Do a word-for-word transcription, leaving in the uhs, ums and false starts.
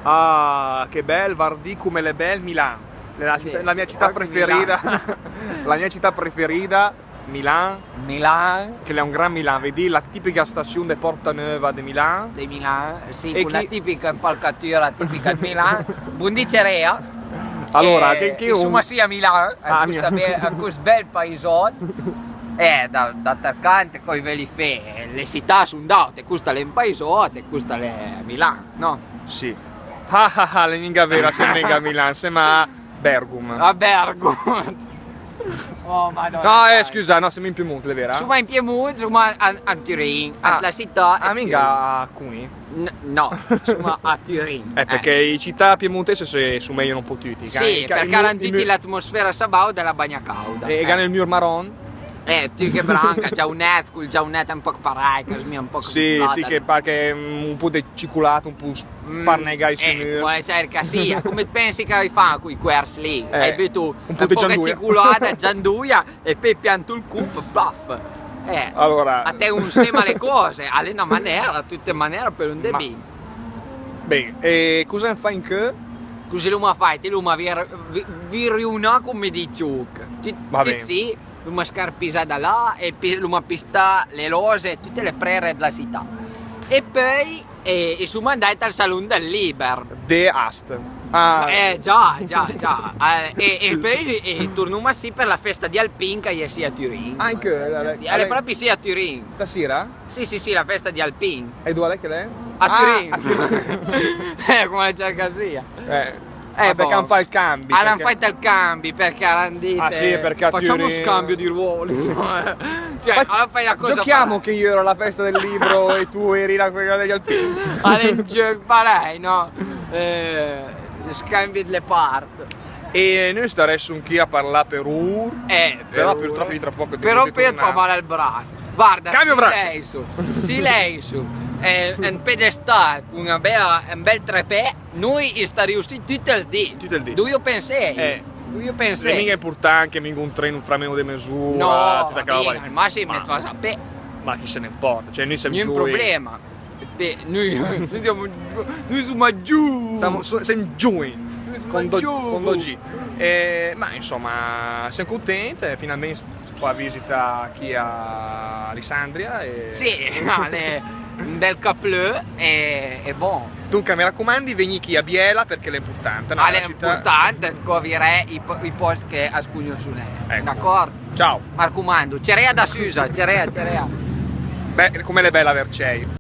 Ah, che bel, vardì come l'è bel Milan. La, la mia città preferida, la mia città preferida, Milan. Milan. Che l'è un gran Milan, vedì la tipica stazione de Porta Növa de Milan. De Milan, sì, e con la tipica impalcatura tipica de Milan. Bundì cerea. Allora, eh, che, che insomma, sì, a Milan, ah, a Milan. Questo bel, a questo bel paesotto. Eh, da, da attaccante coi veli fe, le città sono date, questa l'è un paesotto, questa l'è Milan, no? Sì. Ah, ah, ah, l'è minga vera, sem minga a Milan, sem a Bergum. A Bergum. Oh, Madonna. No, eh, scusa, no, sem in Piemonte, l'è vera? Insomma, in Piemonte, insomma, a, a Turin, ah, a la città. Ah, minga a Cuni? No, insomma, a Turin. Eh, perché i città piemontesi se somegliano un po' tutti. Sì, perché hanno tutti l'atmosfera sabau della bagna cauda. E hanno il mur maron? Eh, tu che branca, già un net, col già un net un po' parai, che mi un po'. Sì, sì, che pare che, mm, un po' de cicolato, un po' sparnegà i signori. Vuole cerca sì, come pensi che hai fa con i quers lì? Eh, hai detto un po' de cicolata, gianduia e poi pianto il cup, plaf. Eh, allora, a te un sema le cose, alle una maniera, a tutte maniere per un debito. Bene, e cosa fa in che? Così lo ma fai, te lo ma vir, vi- viri una come di ciuc. Va bene. Sì, l'uma scarpisà da là e pi- l'uma pistà le lose e tutte le prere della città. E poi, eh, insomma, andai al Salon del Liber. De Ast. Ah. Eh, già, già, già. Eh, e, e poi eh, tornuma sì per la festa di Alpin che è sì a Turin. Anche la, la, sì, la, proprio sì a Turin. Stasera? Sì, sì, sì, la festa di Alpin. E dove è che l'è? A Turin. Ah, a Turin. Eh, come c'è casia. Eh. Eh, ah, perché boh. Hanno fatto il cambio. Hanno fatto il cambio perché hanno detto. Ah, sì, perché a Turin facciamo uno scambio di ruoli. Cioè, allora fai la cosa. Giochiamo che io ero alla festa del libro e tu eri la quella degli alpini. Allora, in gioco, parai, no? Eh, scambi le parti. E noi staressimo qui a parlare per ur. Eh, però purtroppo io tra poco devo tornare. Però poi fa male al braccio. Guarda, cambio braccio. Silenzio. Silenzio. Eh, un pedestal con una bella, un bel trepè. Noi i stariu sì tutto il dì. Tutto il dì. Dove io pensei? Eh. Dove io pensei? L'è mica importante che venga un treno fra meno di mezz'ora. No, va bene, al massimo metto a sapere. Ma chi se ne importa? Cioè, noi siamo giù. Non è un problema. Te, noi, noi siamo giù. Noi siamo giù. Siamo, su- siamo giù. Noi siamo giù. Con do G. Eh, ma insomma, siamo contenti, finalmente fa visita qui a Alessandria e... Sì, l'è un bel caplö e, e bon. Dunque, mi raccomando, vegni qui a Biella perché l'è importante, no? L'è importante, co virè i, po- i posti che a scugno su lei. Ecco. D'accordo? Ciao. Mi raccomando, cerea da Susa, cerea, cerea. Beh, come l'è bella Vercei.